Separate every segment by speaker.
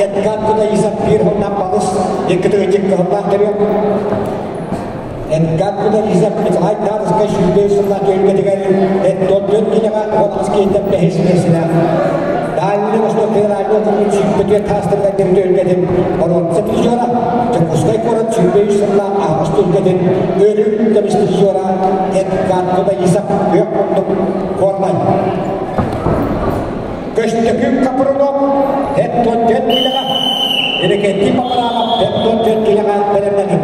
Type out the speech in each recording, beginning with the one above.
Speaker 1: Эдгар Кудаизов биир сылынан балыс, икки тыһыынча кыһыллаах төрүөк. Эдгар Кудаизов Николай Тарскай 105 сыллаах түһүлгэтигэр 74 киилэҕэ 18 киһиттэн бэһис миэстэлээх. Дальний Восток федеральный округун 104 таастарыгар түһүлгэтин боруонса призера, Дьокуускай куорат 105 сыллаах аһаҕас түһүлгэтин өрүү көмүс призера Эдгар Кудаизов күөх мундук Горнай. Көстөкүүн Капрунов 74 киилэҕэ, Иннокентий Папаранов 74 киилэҕэ бэлэмнэнэр.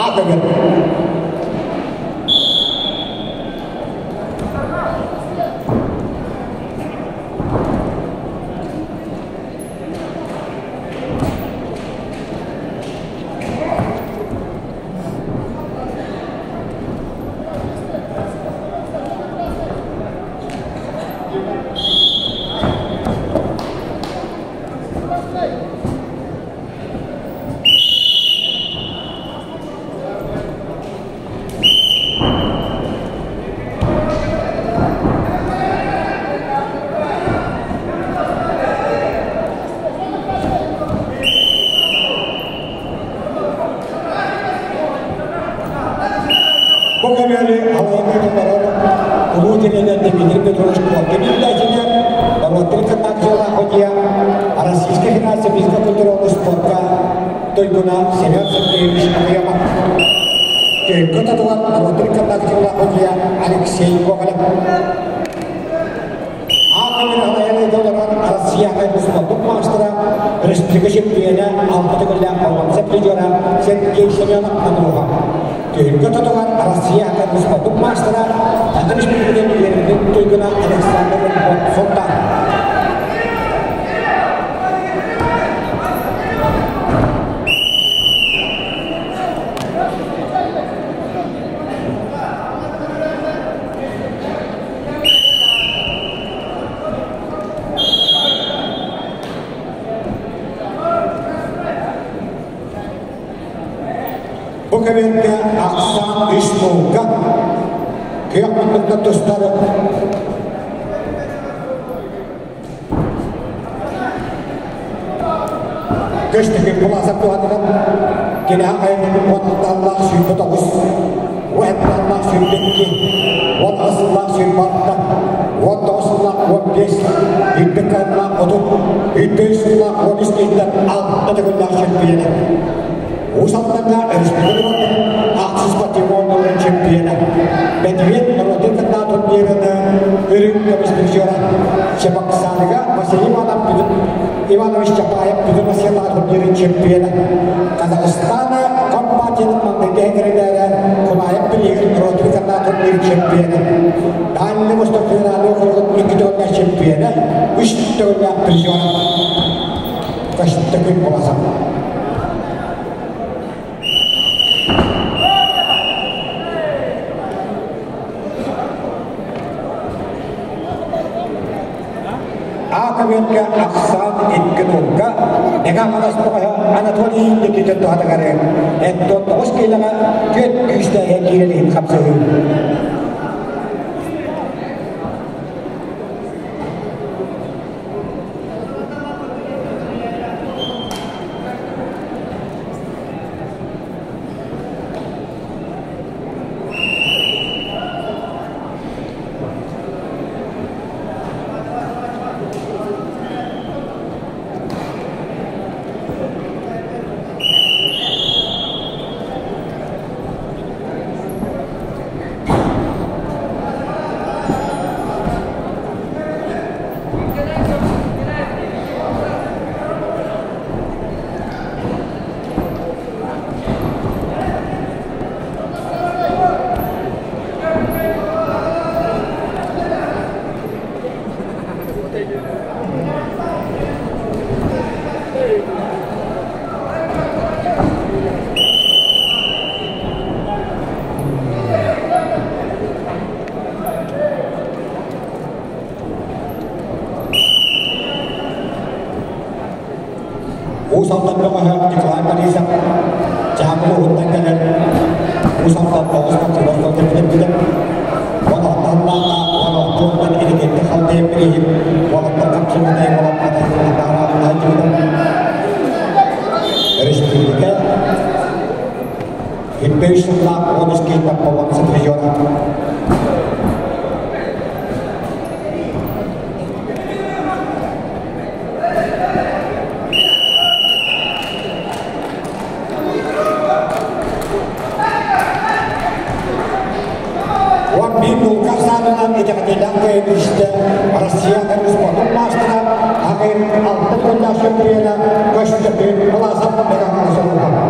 Speaker 1: Аатыгыр. Бу көмөлү алайын олорор улуу тренер Дмитрий Петрович Коркин иитээччитэ, норуоттарын кытта ходья, Российскай Федерация физкультурного спорка туйгуна Семен Сергеевич Акуямов. Түһүлгэ татылар норуоттарын кытта ходья Алексей Гоголев. Аахамын алайын олорор Россия спордун маастара, республика чемпиона, алта төгүллээх боруонса призера Сергей Семенов Анруха. Түһүлгэ тотугар Россия спордун маастара, Саха Республикатын үөрэммит туйгуна Александр Султан. Бу кэмҥэ ахсаан үс муҥка күөх муннукта тустар Көстүкүн кулааса туһатыгар киниһа айымньытын уонталлаах 29, уонталлаах 22, 18 сыллаах 26, 19 сыллаах 15, 22 сыллаах 30, 23 сыллаах 13 киһиттэн алта төгүллээх чемпиона. Уус Алдаҥҥа өрөспүүбүлүкэ ахсыс патримонияларын чемпиона. Бэтириэт норуотун кытта турнирын үрүҥ көмүс призера Чебоксарыга Василий Иванов Иванович Чапаев Бүтүн Россиятааҕы турнирын чемпиона. Казахстана компартиятын маҥнайгы секретарэ Кулаев Пелигин норуотун кытта турнир чемпиона. Дальний Восток федеральный округун икки төгүллээх чемпиона, үс төгүллээх призера. Көстөкүн Куласов. А-көбүөккэ ахсаан икки нуурга Мэҥэ Хаҥалас бөҕөһө Анатолий Никитин туһатыгар 79 киилэҕэ түөрт күүстээһин киирэн иһин хапсыһыы. Уус Алдан бөҕөһө Николай Борисов Дьааҥы улууһуттан кэлэн Уус Алдан оҕус спортивнай кэлбитэ. Уон алтаһыннаахха уон алтыһынан Иннокентий Халдеев бирииһин уолаттар хапсыбытай уолаттар Таппа призера. Уон биир булка саанынан итэҕэтиилээх кыайыытыста Россия спортун маастара Аҕай алта тоннаах сөппүрүөнэ Көстөкүүн Власов Михайлович.